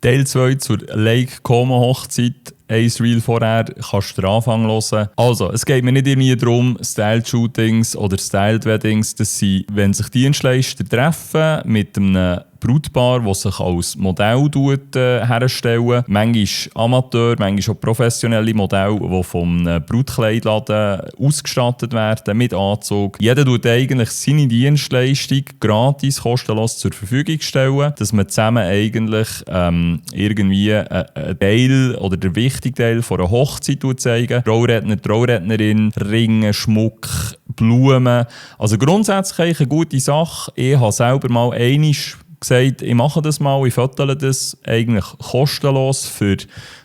Teil 2 zur Lake Como Hochzeit. Ein Reel vorher kannst du den Anfang hören. Also, es geht mir nicht irgendwie darum, Styled-Shootings oder Styled-Weddings. Das sind, wenn sich Dienstleister treffen mit einem Brautpaar, das sich als Modell herstellen. Manchmal Amateur, manchmal auch professionelle Modelle, die vom Brautkleidladen ausgestattet werden mit Anzug. Jeder tut eigentlich seine Dienstleistung gratis, kostenlos zur Verfügung stellen, dass man zusammen eigentlich irgendwie einen Teil oder der wichtige Teil von einer Hochzeit zeigen. Trauredner, Traurednerin, Ringe, Schmuck, Blumen. Also grundsätzlich eine gute Sache. Ich habe selber mal einmal gesagt, ich mache das mal, ich fotle das eigentlich kostenlos für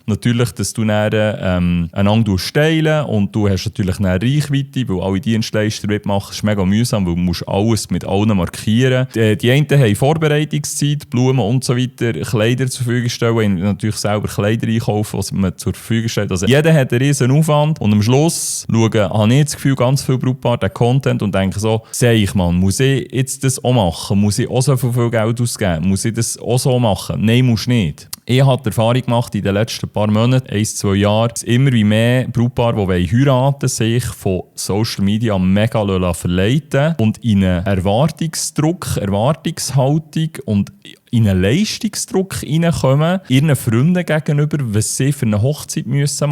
natürlich, dass du dann einander teilen und du hast natürlich eine Reichweite, weil alle Dienstleister mitmachen. Das ist mega mühsam, weil du musst alles mit allen markieren. Die einen haben Vorbereitungszeit, Blumen und so weiter, Kleider zur Verfügung stellen, natürlich selber Kleider einkaufen, was man zur Verfügung stellt. Also jeder hat einen riesen Aufwand und am Schluss habe ich das Gefühl, ganz viel Brautpaare den Content und denken so, sehe ich mal, muss ich jetzt das auch machen? Muss ich auch so viel Geld ausgeben? Muss ich das auch so machen? Nein, musst nicht. Ich habe die Erfahrung gemacht in den letzten paar Monaten, 1-2 Jahren, dass immer wie mehr Brautpaare, die heiraten wollen, sich von Social Media mega verleiten und in einen Erwartungsdruck, Erwartungshaltung und in einen Leistungsdruck hineinkommen, ihren Freunden gegenüber, was sie für eine Hochzeit machen müssen.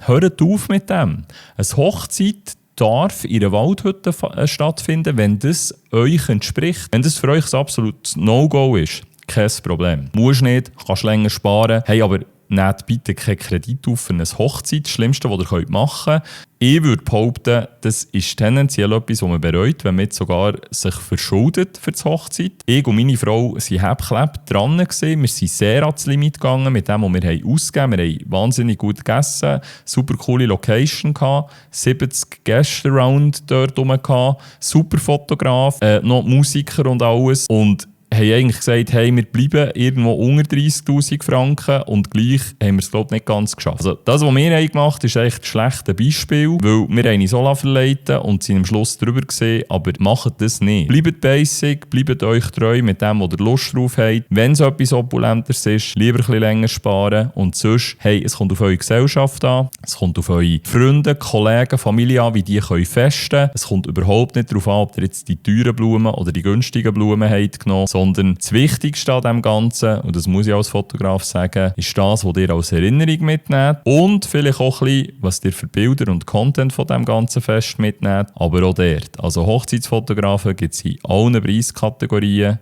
Hört auf mit dem. Eine Hochzeit darf in einer Waldhütte stattfinden, wenn das euch entspricht. Wenn das für euch ein absolutes No-Go ist. Kein Problem. Musst nicht, kannst länger sparen. Hey, aber nehmt bitte keinen Kredit auf für eine Hochzeit. Das Schlimmste, was ihr machen könnt. Ich würde behaupten, das ist tendenziell etwas, was man bereut, wenn man jetzt sogar sich verschuldet für die Hochzeit. Ich und meine Frau waren hebklebt dran gewesen. Wir sind sehr ans Limit gegangen mit dem, was wir ausgegeben haben. Wir haben wahnsinnig gut gegessen, super coole Location gehabt, 70 Gäste around dort rum, super Fotograf, noch Musiker und alles. Und haben eigentlich gesagt, hey, wir bleiben irgendwo unter 30'000 Franken und gleich haben wir es, glaube ich, nicht ganz geschafft. Also das, was wir gemacht haben, ist echt ein schlechtes Beispiel, weil wir uns so verleiten und sind am Schluss drüber gesehen, aber macht das nicht. Bleibt basic, bleibt euch treu mit dem, wo ihr Lust drauf habt. Wenn es etwas Opulentes ist, lieber ein bisschen länger sparen und sonst, hey, es kommt auf eure Gesellschaft an, es kommt auf eure Freunde, Kollegen, Familie an, wie die können festen. Es kommt überhaupt nicht darauf an, ob ihr jetzt die teuren Blumen oder die günstigen Blumen habt genommen, sondern das Wichtigste an dem Ganzen, und das muss ich als Fotograf sagen, ist das, was ihr als Erinnerung mitnehmt und vielleicht auch ein bisschen, was ihr für Bilder und Content von dem ganzen Fest mitnehmt, aber auch dort. Also Hochzeitsfotografen gibt es in allen Preiskategorien.